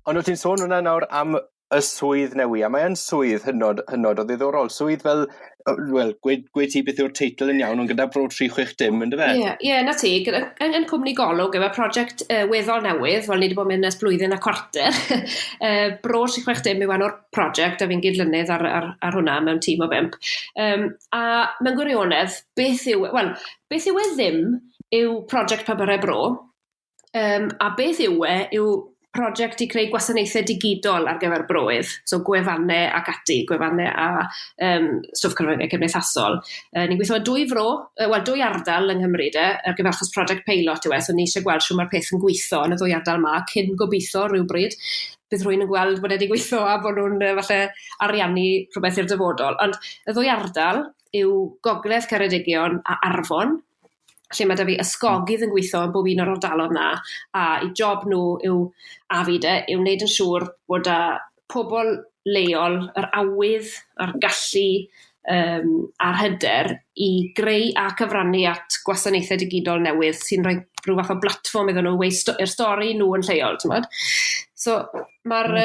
Ond o ti'n sôn hwnna nawr am y swydd newi, a mae yn swydd hynod, hynod o ddiddorol. Swydd fel, wel, gweud, gweud ti beth yw'r teitl yn iawn, ond gyda Bro 360, yn fe? Ie, yeah, yeah, na ti. Gyda, yn cwmni Golwg, efo prosiect weddol newydd, wel, ni wedi bod yn mynd ers blwyddyn a cwarter. Bro 360 yw enw'r prosiect, a fi'n gydlynydd ar hwnna mewn tîm o 5. A mewn gwirionedd, beth yw, wel, beth yw e ddim yw prosiect Papurau Bro, a beth yw e yw prosiect i creu gwasanaethau digidol ar gyfer broydd, so gwefannau ac ati, gwefannau a stwff cyfryngau cymdeithasol. Ni'n gweithio dwy fro, wel dwy ardal yng Nghymru de, ar gyfer achos prosiect peilot yw e, so ni eisiau gweld shwt mae'r peth yn gweithio yn y ddwy ardal 'ma, cyn gobeithio rhywbryd bydd rhywun yn gweld bod e wedi gweithio a bod nhw'n falle ariannu rhywbeth i'r dyfodol. Ond y ddwy ardal yw Gogledd Ceredigion a Arfon, lle mae 'da fi ysgogydd yn gweithio yn bob un o'r ardaloedd 'na, a eu job nhw yw, a fi de, yw wneud yn siŵr bod 'da pobl leol yr awydd a'r gallu a'r hyder i greu a cyfrannu at gwasanaethau digidol newydd sy'n rhoi rhyw fath o blatfform iddyn nhw weud i'r stori nhw yn lleol, timod. So mae'r...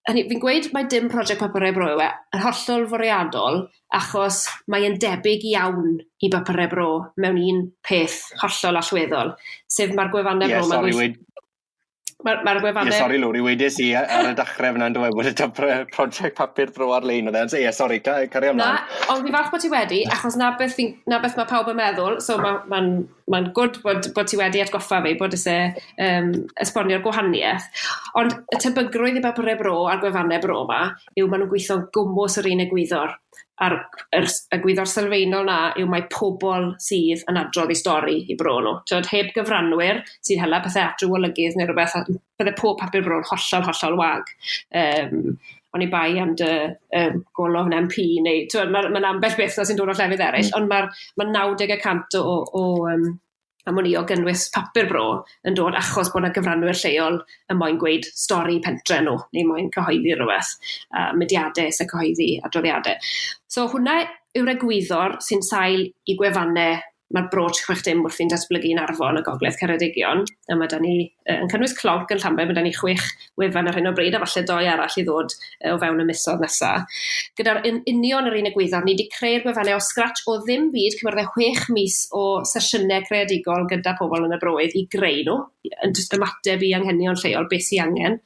Hynny, fi'n gweud mai dim prosiect Papurau Bro yw e, yn hollol fwriadol, achos mae e'n debyg iawn i Bapurau Bro mewn un peth hollol allweddol, sef mae'r gwefannau Bro... Sorry, Mae'r gwefannau... Ie, sori Lowri, wedes i ar y dechrau fyna yn dweud bod y prosiect papur bro ar-lein oedd e. Ie, sori, cario ymlaen. Na, ond fi'n falch bod ti wedi, achos na beth, na beth mae pawb yn meddwl, so mae'n ma, ma good bod ti wedi atgoffa fi bod eisiau esbonio'r gwahaniaeth. Ond y tebygrwydd i bapurau bro a'r gwefannau bro yma yw maen nhw'n gweithio'n gwmws yr un egwyddor. A'r egwyddor sylfaenol na yw mae pobl sydd yn adrodd eu stori i bro nhw. Tywed, heb gyfranwyr sy'n hela pethau at ryw olygydd neu rhywbeth, bydde pob papur bro'n hollol, hollol wag. Oni bai am dy golofn MP neu, tywed, mae'n ma ambell beth sy'n dod o llefydd eraill, ond mae'r ma 90% o am wn i o gynnwys papur bro yn dod achos bod 'na gyfranwyr lleol yn moyn gweud stori pentre nhw, neu moyn cyhoeddi rhywbeth, mudiadau sy'n cyhoeddi adroddiadau. So hwnna yw'r egwyddor sy'n sail i gwefannau mae'r Bro 360 wrthi'n datblygu yn Arfon a Gogledd Ceredigion, a mae 'da ni, yn cynnwys Clonc yn Llanbed, mae 'da ni 6 wefan ar hyn o bryd, a falle 2 arall i ddod o fewn y misoedd nesaf. Gyda'r union yr un egwyddor, ni wedi creu'r gwefannau o scratch o ddim byd, cymerodd e 6 mis o sesiynau creadigol gyda pobl yn y broydd i greu nhw, yn jyst ymateb i anghenion lleol, beth sy'n angen.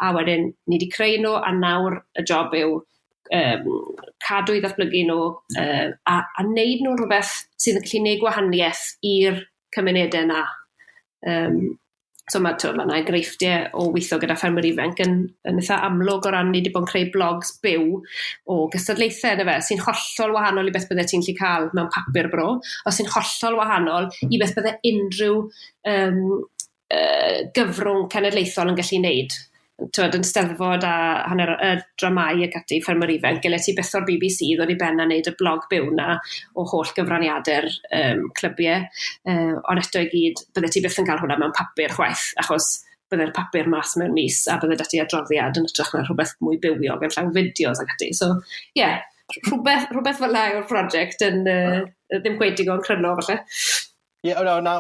A wedyn ni wedi creu nhw, a nawr y job yw cadw i ddatblygu nhw a wneud nhw'n rhywbeth sydd yn gallu gwneud gwahaniaeth i'r cymunedau yna. So mae, ma yna enghreifftiau o weithio gyda ffermwyr ifanc yn eitha amlwg o ran ni wedi bod yn creu blogs byw o gystadlaethau yna fe, sy'n hollol wahanol i beth bydde ti'n gallu cael mewn papur bro, o sy'n hollol wahanol i beth bydde unrhyw gyfrwng cenedlaethol yn gallu wneud. Tywed, yn Steddfod a hanner y dramau ac ati, ffermwyr ifanc, gyle ti byth o'r BBC ddod i ben a wneud y blog byw na o holl gyfraniadau'r clybiau. Ond eto i gyd, bydde ti byth yn cael hwnna mewn papur chwaith, achos bydde'r papur mas mewn mis a bydde 'da ti adroddiad yn hytrach na rhywbeth mwy bywiog yn llawn fideos ac ati. So, ie, yeah, rhywbeth fel 'na yw'r prosiect yn ddim cweit digon cryno falle. Ie, yeah, na,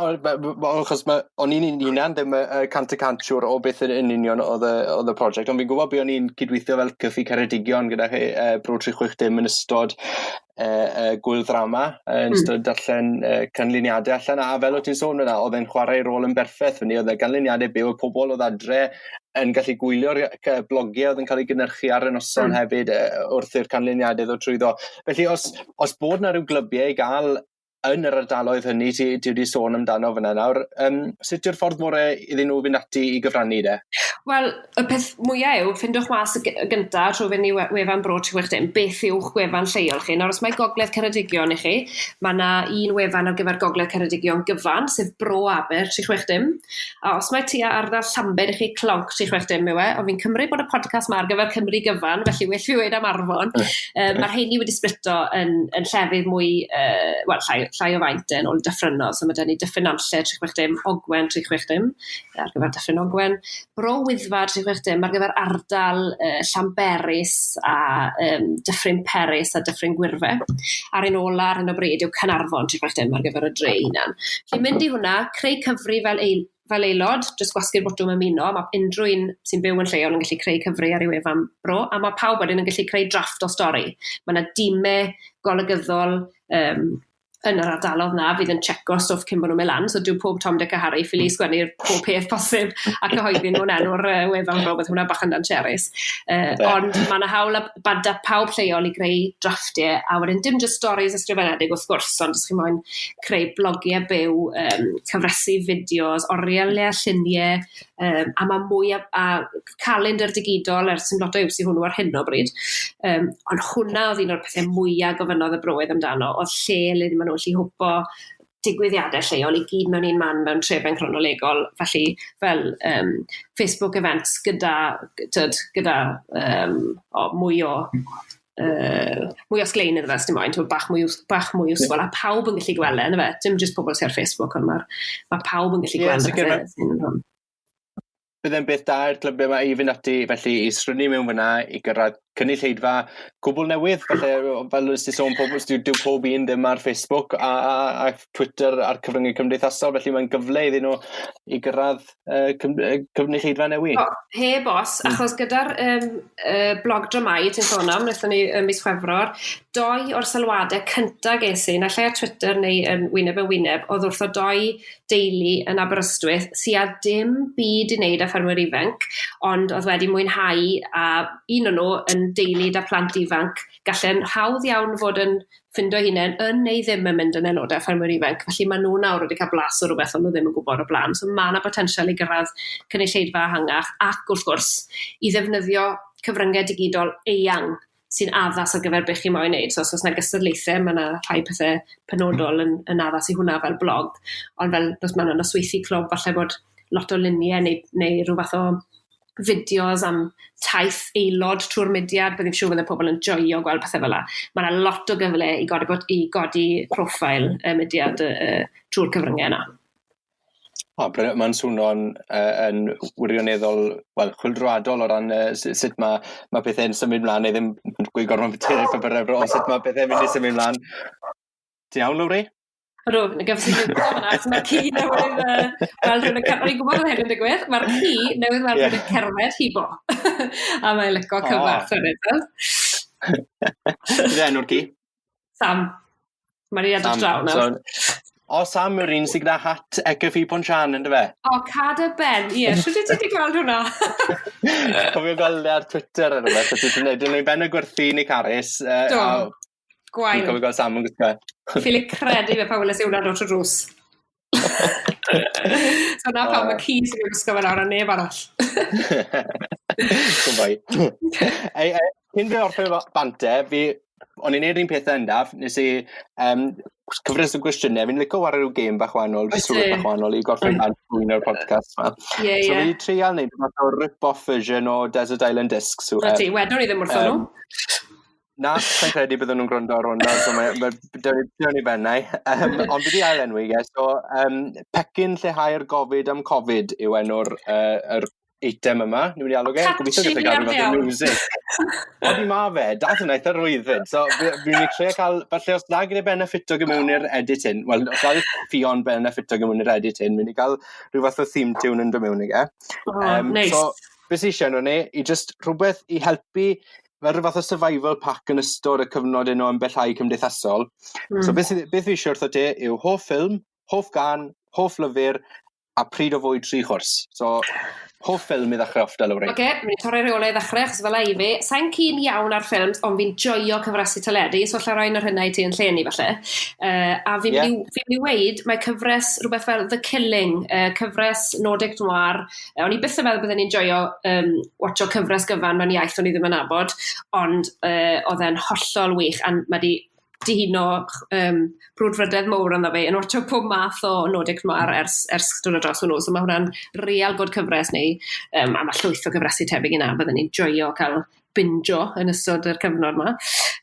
achos o'n i'n hunan ddim 100% siŵr o beth yn union oedd y prosiect, ond fi'n gwybod be o'n i'n cydweithio fel Cyffi Ceredigion gyda chi, Bro 360 yn ystod gwyl ddrama, yn ystod darllen canlyniadau allan, a fel o ti'n sôn yna, oedd e'n chwarae rôl yn berffaith fyny, oedd e ganlyniadau byw, y pobl oedd adre yn gallu gwylio'r blogiau oedd yn cael eu gynhyrchu ar y noson hefyd wrth i'r canlyniadau ddod trwyddo. Felly os bod 'na ryw glybiau i gael yn yr ardaloedd hynny ti wedi sôn amdano fyna nawr, sut yw'r ffordd gorau iddyn nhw fynd ati i gyfrannu de? Wel, y peth mwyaf yw, ffindwch mas y gyntaf trwy fynd i wefan Bro 360, beth yw'ch gwefan lleol chi. Nawr, os mae Gogledd Ceredigion i chi, mae yna un wefan ar gyfer Gogledd Ceredigion gyfan, sef Bro Aber 360. A os mae tua ardal Llambed i chi, Clonc 360 yw e, ond fi'n cymryd bod y podcast ma ar gyfer Cymru gyfan, felly well fi weud am Arfon. Mae'r rheini wedi splito yn llefydd mwy, wel, llai o faint yn ôl dyffrynnodd. So mae 'da ni Dyffryn Nantlle 360, Ogwen 360 ar gyfer Dyffryn Ogwen, Bro Wyddfa 360 ar gyfer ardal Llanberis a Dyffryn Peris a Dyffryn Gwyrfe. A'r un ola ar hyn o bryd yw Caernarfon 360 ar gyfer y dre hunan. Felly mynd i hwnna, creu cyfri fel fel aelod, jyst gwasgu'r botwm ymuno, mae unrhyw un sy'n byw yn lleol yn gallu creu cyfri ar ei wefan bro, a mae pawb wedyn yn gallu creu drafft o stori. Mae yna dimau golygyddol yn yr ardalodd na fydd yn checo stwff cyn bod nhw'n mynd lan, so dyw pob Tom, Dick a Harry ffili sgwennu'r pob peth posib a cyhoeddi nhw'n enw'r wefan bro, bydd hwnna bach yn dancherus. Ond mae yna hawl a bada pawb lleol i greu drafftiau, a wedyn dim just stories ysgrifenedig wrth gwrs, ond os chi moyn creu blogiau byw, cyfresu fideos, orieliau, lluniau, a mae mwy a calendar digidol, ers sy'n lot o iws i hwnnw ar hyn o bryd. Ond hwnna oedd un o'r pethau mwyaf gofynnodd y broedd amdano, oedd lle le maen nhw'n gallu hwpo digwyddiadau lleol i gyd mewn un man mewn trefen cronolegol, felly fel Facebook events gyda, tyd, gyda o, mwy o sglein iddo fe, os ti'n moyn, twyd, bach mwy useful, a pawb yn gallu gweld e, yndyfe? Dim jyst pobl sy'n ar Facebook, ond mae pawb yn gallu gweld y pethau sy'n hwn. Bydd beth da i'r clybiau yma i fynd ati felly i srynu mewn fyna i gyrraedd cynulleidfa cwbl newydd. Falle, fel nes ti sôn, dyw pob un ddim ar Facebook a Twitter a'r cyfryngau cymdeithasol, felly mae'n gyfle iddyn nhw i gyrraedd cynulleidfa newydd. O, heb os, achos gyda'r blog dramau ti'n sôn am, wnaethon ni mis Chwefror, doi o'r sylwadau cynta ges i, naill ai ar Twitter neu yn wyneb yn wyneb, oedd wrtho doi deulu yn Aberystwyth sy â dim byd i wneud â ffermwyr ifanc, ond oedd wedi mwynhau, a un o'n nhw yn deulu 'da plant ifanc, gallen hawdd iawn fod yn ffindo hunain yn neu ddim yn mynd yn aelodau ffermwyr ifanc. Felly maen nhw nawr wedi cael blas o rhywbeth ond nhw ddim yn gwybod o blaen. So mae yna potensial i gyrraedd cynulleidfa ehangach ac wrth gwrs i ddefnyddio cyfryngau digidol eang sy'n addas ar gyfer beth chi moyn wneud. So os oes yna gystadlaethau, mae yna rhai pethau penodol yn addas i hwnna fel blog. Ond fel os mae yna nosweithi clwb, falle bod lot o luniau neu rhyw fath o fideos am taith aelod trwy'r mudiad, byddai'n siŵr bydde pobl yn joio gweld pethau fel 'na. Mae yna lot o gyfle i godi profil y mudiad trwy'r cyfryngau yna. O, mae'n swno'n yn wirioneddol, wel, chwyldroadol o ran sut mae pethau'n symud mlaen, neu ddim gweud gormod beth papurau bro, ond sut mae pethau'n mynd i symud mlaen. Ti'n iawn, Lowri? Ydw, na gyfres i fynd fyna, achos mae'r ci newydd weld rhywun yn cerdded, o'n i'n gwybod bod hyn yn digwydd, mae'r ci newydd weld rhywun yn cerdded hibo. A mae'n lico cyfarch hefyd. Beth enw'r ci? Sam. Mae'n i edrych draw nawr. So, o, Sam yw'r un sydd gyda hat ECFI Pontsian, ynddo fe? O, cad y ben, ie. Shwt wyt ti wedi gweld hwnna? Cofio gweld e ar Twitter ar rhywbeth, a ti'n dweud, yn ben y gwerthu ni Carys. Do. Gwael. Fi'n cofio gweld Sam yn gwisgo. Ffili credu fe pan weles i hwnna dod trwy drws. So na pam y ci sy'n gwisgo fe nawr a neb arall. Good boy. Ei, ei, cyn fi orffen efo bante, o'n i'n neud un peth endaf, nes i cyfres o gwestiynau, fi'n licio whare rhyw gêm bach wahanol, jyst rhywbeth bach wahanol i gorffen bant fwy o'r podcast ma. So fi wedi treial neud fath o rip-off version o Desert Island Discs. So, Ydy, wedwn i ddim wrthon nhw. Na, sa'n credu bydden nhw'n gwrando ar hwnna, so mae, dewn ni bennau. Ond fi wedi ail enwi, ie. So, pecyn lleihau'r gofid am Covid yw enw'r yr eitem yma. Ni'n mynd i alw ge. Gobeithio gallu gael rhywbeth o music. Ond i ma fe, dath hwnna eitha rwyddyn. So, fi'n mynd i trio cael, falle os na gyda benefito gyda mewn i'r edit hyn, wel, os na Ffion benefito gyda mewn i'r edit hyn, mynd i gael rhyw fath o theme tune yn dod mewn i ge. Oh, nice. So, beth sy'n eisiau nhw ni, i just rhywbeth i helpu fel rhyw fath o survival pack yn ystod y cyfnod un o ymbellhau cymdeithasol. So beth fi eisiau wrtho ti yw hoff ffilm, hoff gan, hoff lyfr, a pryd o fwyd tri chwrs. So, hoff ffilm i ddechrau off da, Lowri. Oce, okay, mynd i torri rheolau i ddechrau, achos fel i fi. Sa'n keen iawn ar ffilms, ond fi'n joio cyfresu teledu, so allai roi un o'r hynna i ti yn lle ni, falle. A fi'n mynd i, fi mynd i weud, mae cyfres rhywbeth fel The Killing, cyfres Nordic Noir. O'n i byth yn meddwl bydden ni'n joio watcho cyfres gyfan mewn iaith o'n i ddim yn nabod, ond oedd e'n hollol wych, a mae di dihuno brwdfrydedd mowr ynddo fi yn watcho pob math o Nordic Noir ers dod o dros hwnnw. So mae hwnna'n real good cyfres neu, a mae llwyth o gyfresu tebyg i na, bydden ni'n joio cael binjo yn ystod yr cyfnod yma.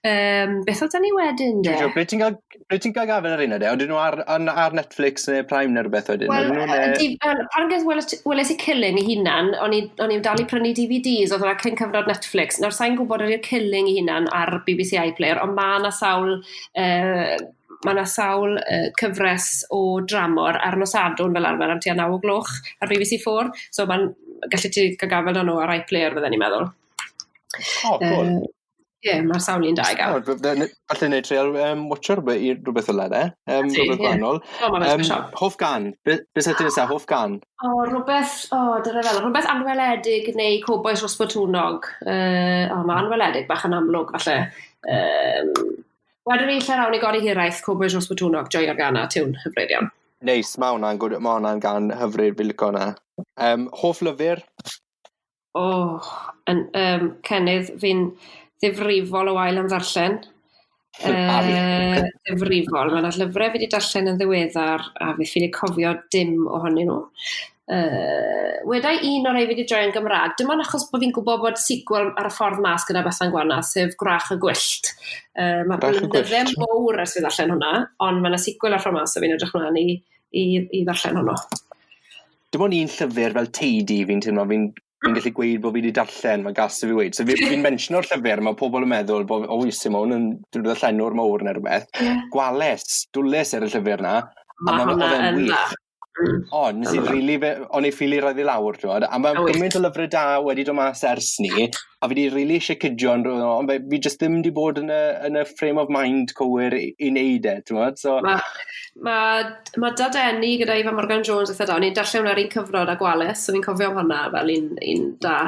Beth oedd ni wedyn, de? Jojo, ble ti'n cael gafel ar un o de? Oedden nhw ar Netflix neu Prime neu rhywbeth wedyn? Wel, pan weles i Killing i hunan, o'n i'n dal i prynu DVDs, oedd hwnna cyn cyfnod Netflix. Nawr, sa'n gwybod ydy'r Killing i hunan ar BBC iPlayer, ond mae yna sawl Mae yna sawl cyfres o dramor ar nos Sadwrn fel arfer am tua 9 o gloch ar BBC 4. So mae'n gallu ti gael gafael arno nhw ar iPlayer, fydden ni'n meddwl. Oh, cool. Ie, yeah, mae'r sawl un da i gael. Oh, falle neu trial watcho rhywbeth fel 'na, rhywbeth gwahanol. Hoff gân, beth sy'n nesaf, hoff gân? O, rhywbeth, o, dyna fel, rhywbeth Anweledig neu Cowbois Rhos Botwnnog. O, mae Anweledig bach yn amlwg, falle. Wedyn ni lle rawn i godi hiraeth, Cowbois Rhos Botwnnog, joio'r gân 'na, tiwn hyfryd iawn. Neis, mae hwnna'n good, mae hwnna'n gân hyfryd, fi'n licio hwnna. Hoff lyfr? O, yn, Cennydd, fi'n ddifrifol o wael am ddarllen. Ddifrifol. Mae yna llyfrau fi wedi darllen yn ddiweddar a fi ffili cofio dim ohonyn nhw. Wedai un o'r rhai fi wedi joio yn Gymraeg, dim ond achos bod fi'n gwybod bod sequel ar y ffordd mas gyda Bethan Gwanas, sef Gwrach y Gwyllt. Mae blynydde mowr ers fi ddarllen hwnna, ond mae yna sequel ar ffordd mas, so fi'n edrych mlaen i ddarllen hwnnw. Dim ond un llyfr fel teidi fi'n teimlo, fi'n gallu gweud bod fi wedi darllen, mae gas i fi weud. So fi'n mentiono'r llyfr, mae pobl yn meddwl bod, o, Simon yn ddarllenwr mowr neu rhywbeth. Gwales, dwles ar y llyfr na. Mae hwnna yn dda. O, nes i rili, o'n i ffili rhoi fi lawr, ti'n gwbod, a mae gymaint o lyfrau da wedi dod mas ers ni, a fi wedi rili eisiau cydio, ond fi jyst ddim wedi bod yn y frame of mind cywir i wneud e, ti'n gwbod, so. Mae Dadeni gyda Ifan Morgan Jones eitha da. O'n i'n darllen hwnna ar un cyfnod a Gwales, so fi'n cofio am hwnna fel un da.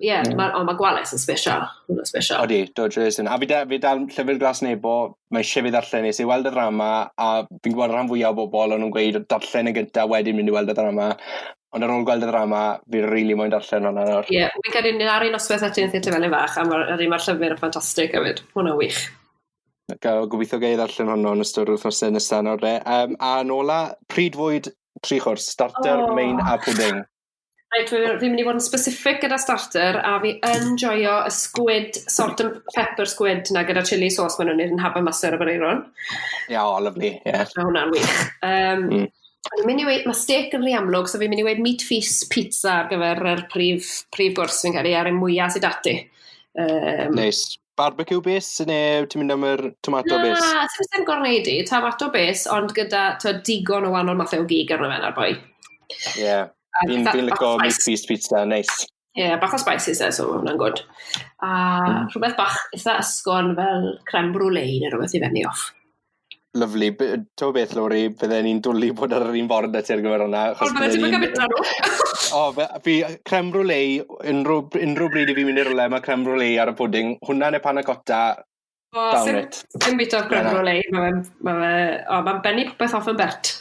Yeah, ma Gwales yn special. Hwnna'n special. Odi, do, Jason. A fi dal Llyfr Glas Nebo, mae eisiau fi ddarllen, nes i weld y ddrama, a fi'n gwybod rhan fwyaf o bobl, o'n nhw'n gweud darllen yn gyntaf, wedyn mynd i weld y ddrama. Ond ar ôl gweld y ddrama, fi rili moyn darllen hwnna nawr. Ie, yeah, fi'n credu ni ar un noswaith eto yn Theatr Felin Fach, a mae'r llyfr yn ffantastig hefyd. Hwnna'n wych. Gobeithio gai ddarllen honno yn ystod yr wythnosau nesaf nawr de. A yn ola, pryd fwyd tri chwrs, starter, main a pudding. Reit, fi'n mynd i fod yn specific gyda starter, a fi yn joio y squid, salt and pepper squid na gyda chili sauce maen nhw'n neud yn Habermasser Aberaeron. Ie, yeah, oh, lovely, ie. Yeah. Mae hwnna'n wych. Fi'n mynd i weud, mae steak yn rhy amlwg, so fi'n mynd i weud meat feast pizza ar gyfer yr prif gwrs fi'n credu, ar y mwyaf sydd ati. Nice. Barbecue base neu ti'n mynd am yr tomato base? Na, ti'n mynd gorneud i, tomato base, ond gyda digon o wahanol mathau o gig arno fe na'r boi. Ie. Yeah. Fi'n licio meat feast pizza, nice. Ie, yeah, bach o spices e, so hwnna'n good. A rhywbeth bach eitha ysgafn fel creme brulee neu rhywbeth i fenni off. Lovely. Ti'n beth, Lowri, bydden ni'n dwlu bod ar yr un ffordd â ti ar gyfer hwnna. O, bydde ti'n mynd bita nhw? O, fi, creme brulee, unrhyw bryd i fi mynd i rywle, mae creme brulee ar y pudding. Hwnna neu panna cotta, down it. Sim bit o'r creme brulee, mae'n bennu popeth off yn bert.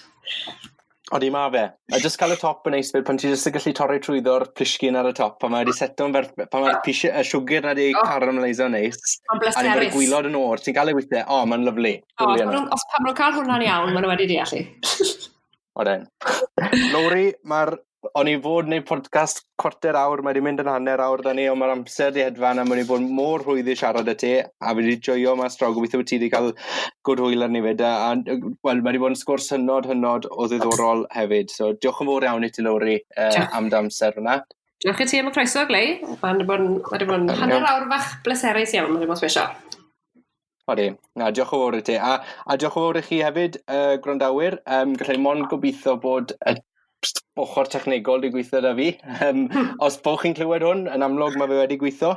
Odi, ma fe. A just cael y top yn neis fyd, pan ti jyst yn gallu torri trwyddo'r plisgyn ar y top, pan mae wedi seto'n fer, pan mae'r y siwgr na wedi caramelisio neis. Mae'n A ni'n bod y gwaelod yn oer, ti'n cael ei weithiau, o, mae'n lyfli. O, os pan maen nhw'n cael hwnna'n iawn, maen nhw wedi deall i. Oden. Lowri, o'n i fod wneud podcast cwarter awr, mae wedi mynd yn hanner awr da ni, ond mae'r amser di hedfan a mae wedi bod mor rhwydd i siarad â ti, a fi wedi joio mas draw, gobeithio bod ti wedi cael good hwyl arni fyd, a wel, mae wedi bod yn sgwrs hynod, hynod o ddiddorol hefyd, so diolch yn fawr iawn i ti, Lowri, am dy amser hwnna. Diolch i ti am y croeso, Glei. Mae'n wedi bod yn hanner awr fach bleserus iawn, mae wedi bod yn special. Odi, na, diolch yn fawr i ti. A diolch yn fawr i chi hefyd, gwrandawyr. Gallai mond gobeithio bod y ochr technegol wedi gweithio da fi. Os bod chi'n clywed hwn, yn amlwg mae fe wedi gweithio.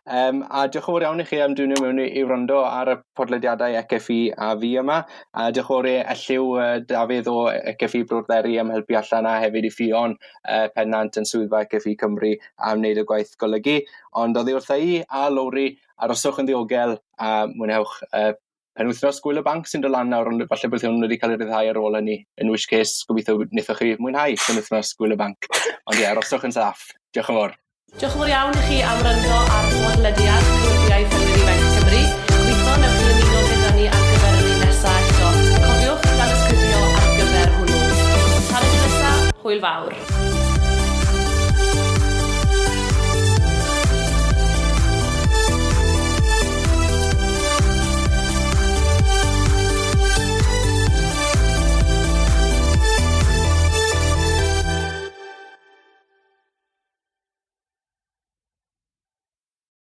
A diolch yn fawr iawn i chi am diwnio mewn i wrando ar y podlediadau ECFI a fi yma. A diolch yn fawr i Elliw Dafydd o ECFI Bro'r Dderi am helpu allan a hefyd i Ffion Pennant yn swyddfa ECFI Cymru am wneud y gwaith golygu. Ond oddi wrtha i a Lowri, aroswch yn ddiogel a mwynhewch penwythnos Gwyl y Banc sy'n dod lan nawr, ond falle bod hwn wedi cael ei ryddhau ar ôl hynny. In which case, gobeithio wnaethoch chi mwynhau penwythnos Gwyl y Banc. Ond ie, aroswch yn saff. Diolch yn fawr. Diolch yn fawr iawn i chi am wrando ar bodlediad Clybiau Ffermwyr Ifanc Cymru. Gobeithio newch chi ymuno gyda ni ar gyfer yr un nesaf eto. Cofiwch danysgrifio ar gyfer hwnnw. Tan y tro nesaf, hwyl fawr.